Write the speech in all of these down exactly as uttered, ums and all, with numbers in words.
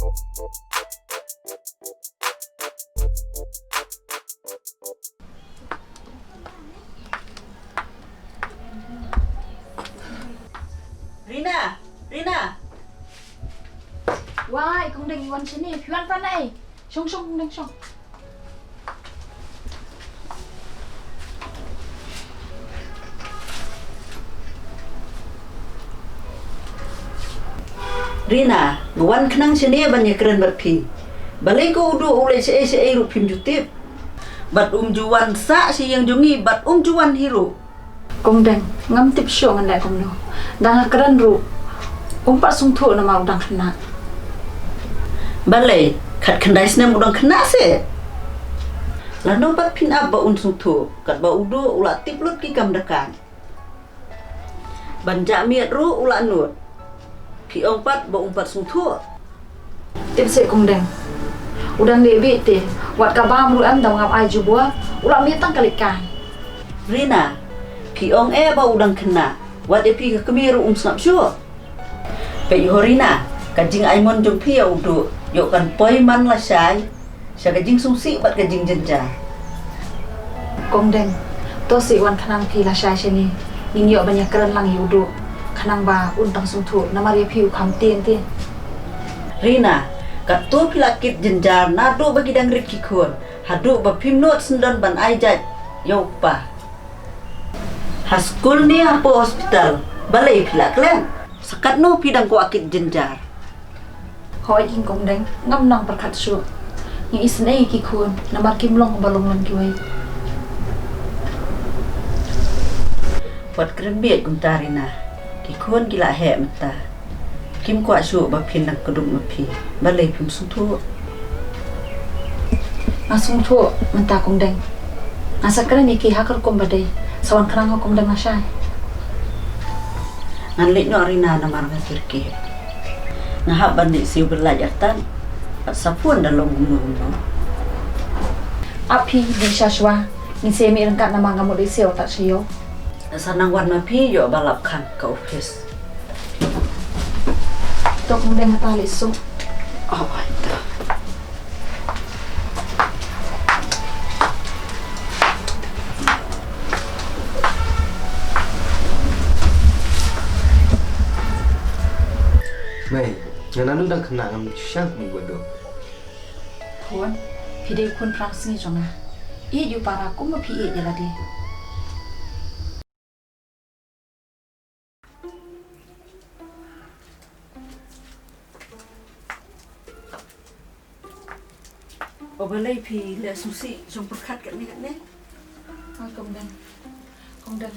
Rina, Rina. Wai, Kong Deng, i wan shane, phi wan pat ne? Shong, shong, Kong Deng, shong. Rina, nga wan khnang shane ban ïakren bad phi. Balei ko u Duh u leit shaei shaei ruh phim ju tip. Bad um ju wan sah sha ïing jong ngi, bad um ju wan hi ruh. Kong Deng, ngam tip shuh ngan leh kumno. Dang ha kren ruh, um pat sngewthuh namar u dang khynnah. Balei, khatkhyndai snem u dang khynnah seh. Lano pat phin ap ba un sngewthuh, katba u Duh u la tip lut ki kam da ka. Ban jah miet ruh u la nud. Phi ong pat ba um pat sngewthuh. Tip seh Kong Deng. U dang dei bih te, wat ka bam ruh em da ngam ai jubor, u la miet tang ka leit kai. Rina, phi ong eh ba u dang khynnah, wat ïa phi ka kmie ruh um sngap shuh. Peit ho Rina, ka jingaimon jong phi ïa u Duh, ïoh kan poi man lashai sha ka jingsngewsih bad ka jingjynjar. Kong Deng, to sih wan khnang phi lashai shane, ngin ïoh ban ïakren lang ïa u Duh, khnang ba un tang sngewthuh, namar ïa phi u kham tien tien. Rina, katto phi la kit jynjar naduh ba ki dang rit ki khun, haduh ba phim nud syndon ban ai jait ïa u kpa. Ha skul ne hapoh hospital, balei phi la khlem? Sa katno phi dang kwah kit jynjar? Hooid ïing Kong Deng, ngam nang pyrkhat shuh. Ngi isynei ki khun, namar kim long ba long lem kiwei. Wat kren bieit kumta Rina, ki khun ki la heh mynta. Kim kwah shuh ba phin nang kdup ma phi, balei phim sngewthuh? Nga sngewthuh mynta Kong Deng. Nga sa kren ïa ki ha ka rukom ba dei, sa wan khnang ho Kong Deng lashai. Ngan leit noh Rina namar nga syrkit. Nga hap ban leit siew byllait artat. Bad sa phone da long kumno kumno. Ap phi dih sha shuwa, ngin sa mih ryngkat namar nga mut leit siew artat sha ïew. Sa nang wan ma phi ïoh ba lap khang ka office. To Kong Deng hata leit suk. Oh, ai ta. Mei, nga naduh dang khynnah ngam sngewthuh kumno ba duk. Khun, phi dei khun phrang sngi jong nga. Ïeit ïa u para kumba phi ïeit ïa lade. O balei phi leh sngewsih jong pyrkhat katne katne? Ai Kong Deng. Kong Deng,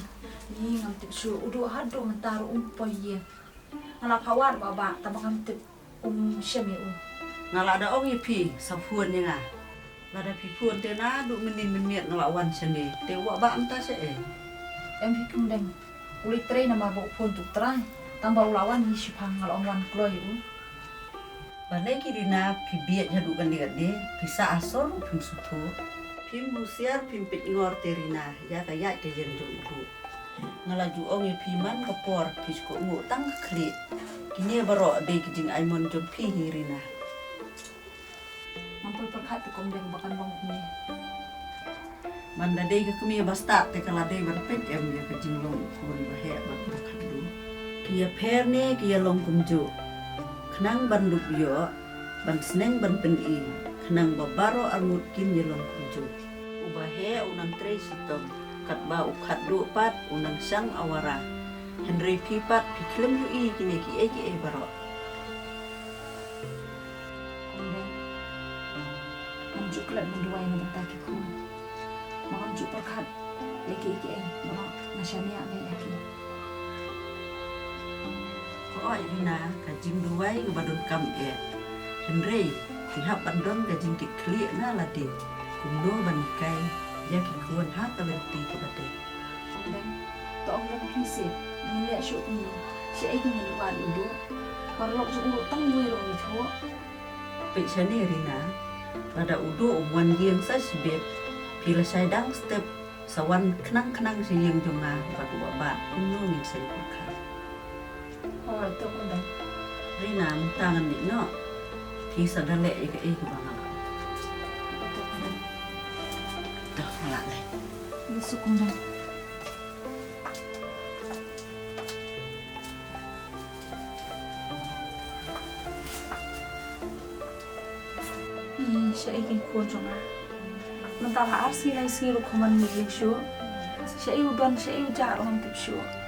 ngi ngam tip shuh u Duh haduh mynta ruh um poi ïing. Nga la phah wad ba ba tang ba ngam tip um shem ïa u. Nga la da ong ïa phi sa phone ïa nga. Lada phi phone te naduh mynnin mynmiet nga la wan shane te u wah ba mynta shaei. Em phi Kong Deng. U leit trei namar ba u phone tu trai. Tang ba u la wan hi shiphang nga la ong wan kloi ïa u. Balei ki Rina phi bieit haduh kane ka dei phi sah ha sor u phim sngewthuh. Phim husiar phim peit ngor te Rina ïa ka ïaid ka ïeng jong u Duh. Nga la ju ong ïa phi man ka por phi shu kohnguh tang ka khlieh. Kine baroh dei ki jingaimon jong phi hi Rina. Ngam poi pyrkhat te Kong Deng ba kan long kumne. Ban da dei ka kmie ba stad te ka la dei ban peit em ïa ka jinglong u khun ba heh bad ba khatduh. Ki ïapher ne ki ïalong kumjuh. Khnang ban dup ïoh ban sneng ban pyni khnang ba baroh arngut kin ïalong kumjuh. Uba heh u nang trei shitom katba u khatduh pat u nang shang awara. Hynrei phi pat phi khlem ïohi kine kiei kiei baroh. Kong Deng, ngam ju klet ban duwai na bynta ki khun. Ba ngam ju pyrkhat ïa kiei kiei baroh nga shaniah beit ïa ki. Hooid Rina, ka jingduwai kaba donkam eh. Hynrei phi hap ban don ka jingkitkhlieh na lade kumno ban hikai ïa ki khun ha ka lynti kaba dei. Ong Deng, to ong lem phi seh, ngin leh shuh kumno, shaei ngin wad u Duh. Paralok jong u tang wei ruh ngi thuh. Peit shane Rina, lada u Duh um wan ïing sa shibit, phi lashai dang step. Sa wan khnang khnang sha ïing jong nga bad u Bah Bah kumno ngin sa ïa pyrkhat. Hooid to Kong Deng. Rina, mynta ngan leit noh. Phi sa da leh ïa kaei kaba nga lah. To, nga lah leh. Ïa suk kumne. Ih, shaei ki khun jong nga. Mynta la ar sngi lai sngi ruh kumne ngi ïeng shuh. Shaei u don, shaei u jah ruh ngam tip shuh.